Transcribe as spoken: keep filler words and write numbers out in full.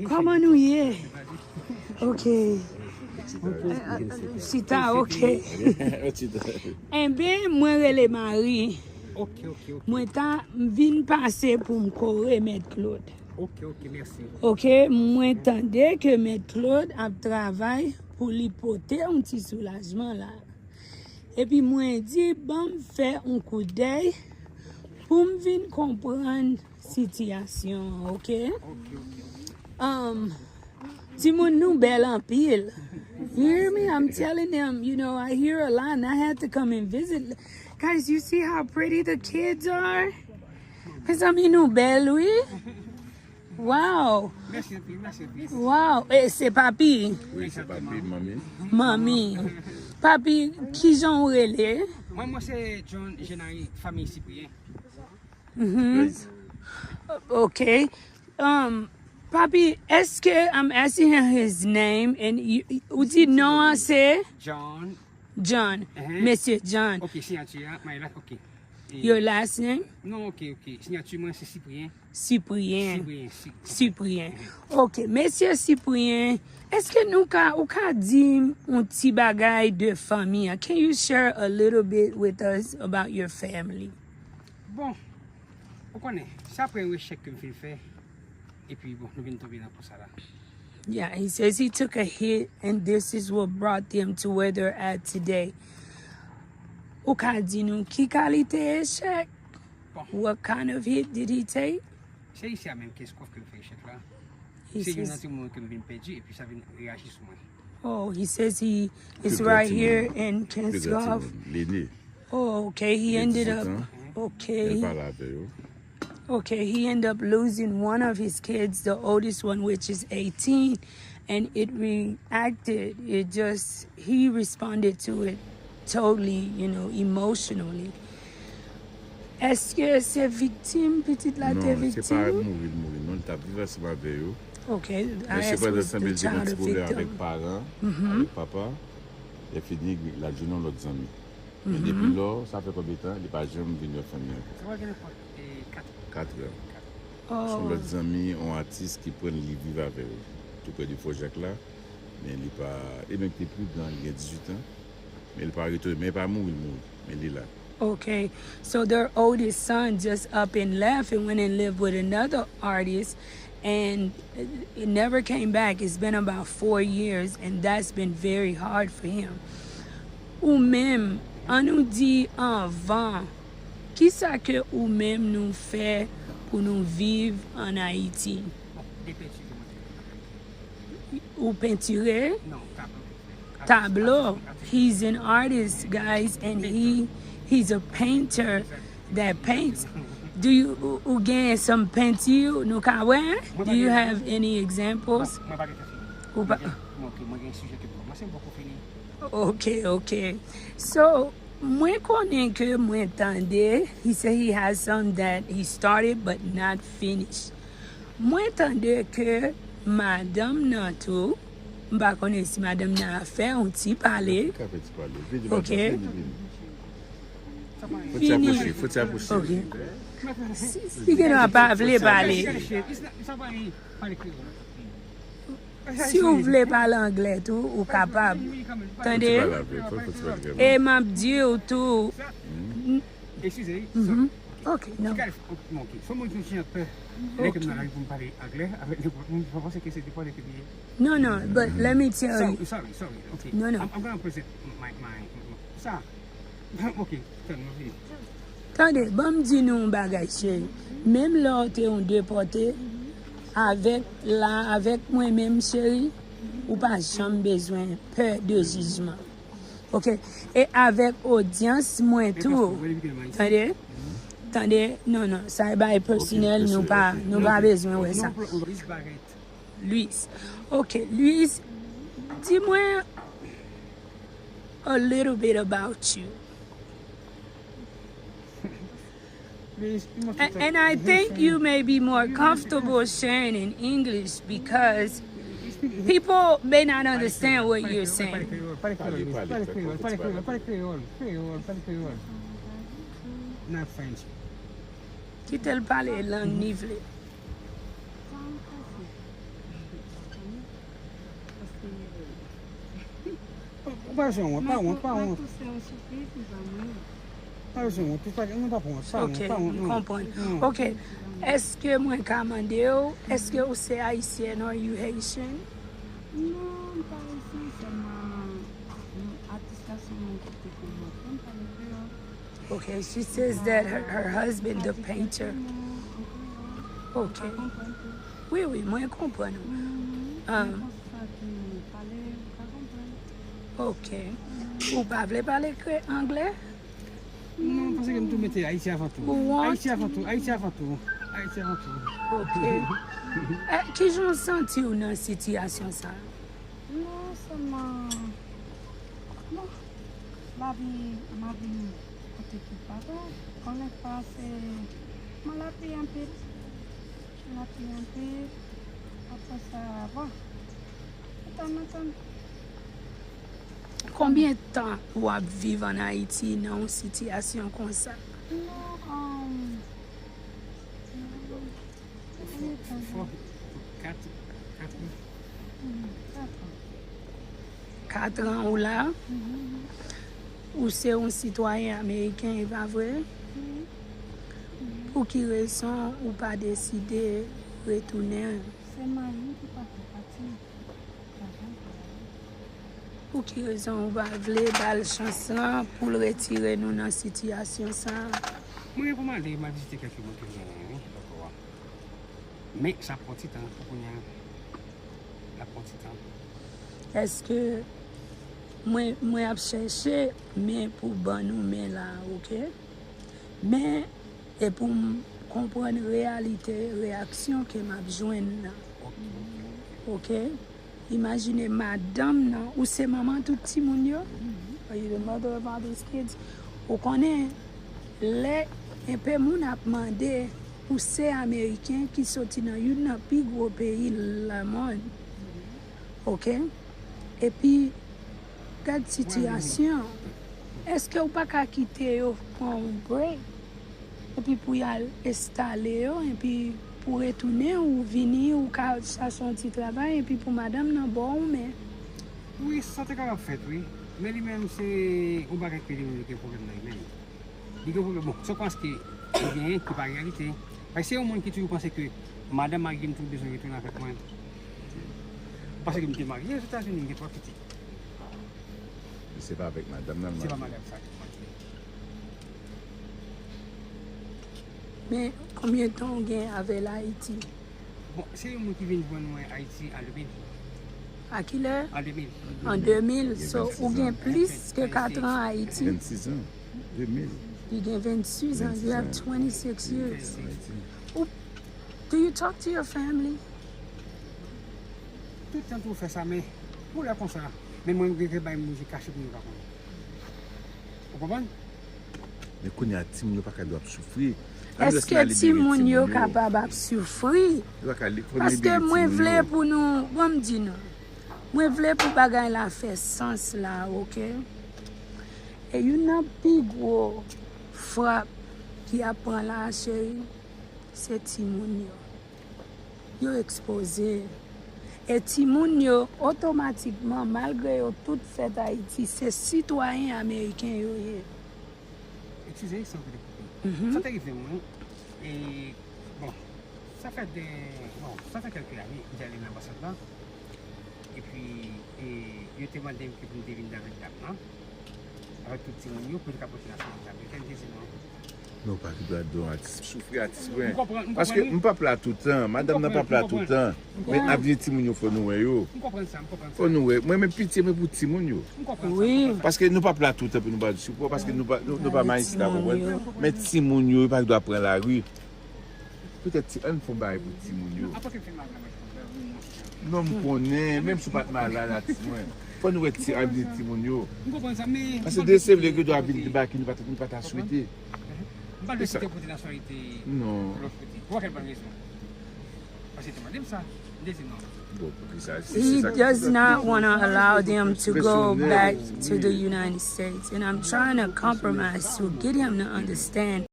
Kòman nou ye? Ok. Chita, ok. Enben, mwen rele Marie. Mwen ta vin pase pou m kore Mèt Claude. Ok, mwen tande ke Mèt Claude ap travay pou li pote yon ti soulajman la. Epi mwen di, ban m fè yon koudèy pou m vin konprann sitiyasyon an, ok? Um, timoun nou bèl anpil. You hear me? I'm telling them, you know, I hear a lot and I had to come and visit. Guys, you see how pretty the kids are? Mezanmi, nou bèl, wi. Wow. Mèsi anpil, mèsi anpil. Wow. E se papi? Wi, se papi, manmi. Manmi. Papi, kijan w rele? Mwen, mwen se John Jenari, fanmi Cyprien. Mhm. Ok. Um, papi, èske, I'm asking him his name, and you, ou di non an se? John. John. Mesye John. Ok, siyati a, my last, ok. Your last name? Non, ok, ok. Siyati mwen se Cyprien. Cyprien. Cyprien. Ok, mesye Cyprien, èske nou ka, ou ka di m yon ti bagay de fanmi an? Can you share a little bit with us about your family? Bon, ou konnen, se apre yon echèk ke m fin fè, epi bon, nou vin tonbe nan pon sa la. Yeah, he says he took a hit and this is what brought them to where they're at today. Ou ka di nou ki kalite echèk? Bon. What kind of hit did he take? Se isi a menm Kenskòf ke m fè echèk la. Se youn nan timoun ke m vin pèdi, epi sa vin reyaji sou mwen. Oh, he says he is right here in Kenskòf. Lene. Oh, okay, he ended up, okay. Okay, he ended up losing one of his kids, the oldest one, which is eighteen, and it reacted, it just, he responded to it totally, you know, emotionally. Èske se viktim pitit la te viktim? Non, se pa mouri l mouri, non, li t ap viv ansanm avè yo. Ok, I asked, was the child a victim? Men sepandan, sanble l te gon ti pwoblèm avèk paran, avèk papa. Lè fini, l al jwenn yon lòt zanmi. Men depi lò, sa fè konbyen tan, li pa janm vin wè fanmi ankò? Sa va gen nenpòt, e, kat an. Kat an. Oh. Se yon lòt zanmi, yon atis ki pran l, li viv avè yo. Tou prè de Fò Jak la, men li pa, e menm ki te pi gran, li gen dizuit an. Men li pa retounen, men li pa mouri, l mouri, men li la. Okay, so their oldest son just up and left and went and lived with another artist and it never came back. It's been about four years and that's been very hard for him. Ou menm, an nou di anvan, kisa ke ou menm nou fè pou nou viv an Ayiti? Ou pentire? Tablo. He's an artist, guys, and he he's a painter that paints. Do you ou, ou gen some penti nou ka wè? Do you have any examples? Ou pa. Ok, ok. So, mwen konnen ke mwen tande, he said he has some that he started but not finished. Mwen tande ke madanm nan tou, m pa konnen si madanm nan ap fè yon ti pale. Li ka fè ti pale. Vini, ok, madanm, vini, vini. Fò ti apwoche, fò ti apwoche. Ok. Si, si gen dwa pa vle pale. Si w vle pale anglè tou, ou kapab. Tande? Fò ti pale avè l, fò, fò ti pale avè l. E m ap di w tou. Eskize, wi. Mhm. Ok, non. Gade, ok, non, ok. Fò mwen di yon ti jan pè. Lè ke m nan lari pou m pale anglè avèk nenpòt moun, pa panse ke se depann ke li ye. No, no, but let me tell you. Sorry, sorry, sorry. Ok. No, no. I'm, I'm gonna present my, my, my, sa. Ok, tande, m ap vini. Tande, ban m di nou yon bagay, cheri. Menm lè w te yon depòte, avèk la, avèk mwen menm, cheri, ou pa janm bezwen pè de jijman. Ok? E avèk odyans mwen tou. Tande? Tande? Non, non, sa e bagay pèsonèl, nou pa, nou pa bezwen wè sa. Luis. Ok, Luis, di mwen a little bit about you. And, and I think you may be more comfortable sharing in English because people may not understand what you're saying. Pale kreyòl, pale kreyòl, pale kreyòl, pale kreyòl. Not French. Kite l pale lang li vle. Sa m pase? Pa bezwen wont, pa wont, pa wont. Pa bezwen wont, pa, nou pa pou wont, pa wont, pa wont, non. Ok, m konprann. Ok, èske mwen ka mande w, èske ou se Ayisyèn, or you Haitian? Non, m pa Ayisyen, sèlman, mm, atis la se yon moun ki te konn mwen, m pale kreyòl. Okay, she says that her, her husband, the painter. Ok. Wi, wi, mwen konprann ou. Um, ok. Ou pa vle pale kre-, anglè? Non, paske m tou mete Ayiti avan tou. Ou wont? Ayiti avan tou, Ayiti avan tou. Ayiti avan tou. Ok. Eh, kijan w santi w nan sitiyasyon sa a? Non, sèlman, bon, lavi, lavi kote ki pa bon. Kòm lè pase, mwen lapli anpil. Mwen lapli anpil. Apre sa, bon, antann, antann. Konbyen tan w ap viv ann Ayiti nan yon sitiyasyon konsa? Non, um, Fò, kat, kat an. Kat an ou la? Ou se yon sitwayen ameriken, e pa vre? Pou ki rezon ou pa deside retounen? Se mari m ki pa fè pati. Pou ki rezon ou pa vle ba l chans lan pou l retire nou nan sitiyasyon sa a? Mwen gen pou m ale, m al vizite kèk moun ke m genyen, wi, ankò. Men sa pran ti tan, pou kounye a, l ap pran ti tan. Èske mwen, mwen ap chèche men pou ban nou men la, ok? Men, e pou m konprann reyalite reyaksyon ke m ap jwenn nan. Ok? Imajine madanm nan, ou se manman tout timoun yo? Are you the mother of all these kids? Ou konnen, lè enpe moun ap mande pou se Ameriken ki soti nan youn nan pi gwo peyi lemonn, ok? Epi, gad sitiyasyon. Èske ou pa ka kite yo pran yon break? Epi pou y al enstale yo, epi pou retounen, ou vini, ou ka chache yon ti travay, epi pou madanm nan ba w men. Wi, sa te kapab fèt, wi. Men li menm, se yon bagay ke li menm li gen pwoblèm nan li menm. Li gen pwoblèm. Bon, se yon kwayans ke li genyen ki pa reyalite. Paske se yon moun ki toujou panse ke madanm mari m toujou bezwen retounen avèk mwen. Paske m te marye Ozetazini, m gen twa pitit. Se pa avèk madanm nan l marye. Se pa madanm sa ki marye. Men, konbyen tan w gen avè l Ayiti? Bon, se yon moun ki vin jwenn mwen Ayiti an de mil. A kilè? An de mil. An de mil, so ou gen plis ke kat an Ayiti. Vennsis an. De mil. You gen vennsis an, you have twenty-six years. Ou, do you talk to your family? Tout tan tou fè sa, men pou lè konsa, men mwen m rete bay moun je kache pou moun pa konnen. Ou konprann? Men kounye a, timoun yo pa ka dwe ap soufri. Èske timoun yo kapab ap soufri? Yo pa ka li-, fò nou libere timoun yo. Paske mwen vle pou nou, bon, m di nou, mwen vle pou bagay la fè sans la, ok? E youn nan pi gwo frap ki ap pran la, cheri, se timoun yo. Yo ekspoze. E timoun yo, otomatikman, malgre yo tout fèt Ayiti, se sitwayen ameriken yo ye. Eskize, san koute koupe. Mhm. Sa te rive mwen, e, bon, sa fè de, bon, sa fè kèlke ane, m te ale nan anbasad la. Epi, e, yo te mande m ke pou m te vin avèk dam nan, avèk tout timoun yo, pou yo te ka pote nasyonalite amerikèn, m te di non. Non, pa ki dwa di yon atis soufri, atis mwen. M konprann, m konprann. Paske m p ap la toutan, madanm nan p ap la toutan. Men avni timoun yo, fò nou wè yo. M konprann sa, m konprann sa. Fò nou wè. Mwen menm pitye mwen pou timoun yo. M konprann sa, m konprann sa. Paske nou p ap la toutan pou nou ba yo sipò, paske nou pa, nou, nou pa majistra, konprann? Men timoun yo, yo pa dwe pran lari. Petèt ti, ann fè yon bagay pou timoun yo. Non, m konnen, menm si w pa t malad, atis mwen. Fò nou wè ti avni timoun yo. M konprann sa, men paske de se vle ke dwa vin debake, nou pa ta, nou pa ta swete. M pa vle kite kote nasyonalite lòt kote. Pou kèl bòn rezon? Paske te mande m sa, m te di non. Bon, pou ki sa? He does not want to allow them to go back to the United States, and I'm trying to compromise to get him to understand.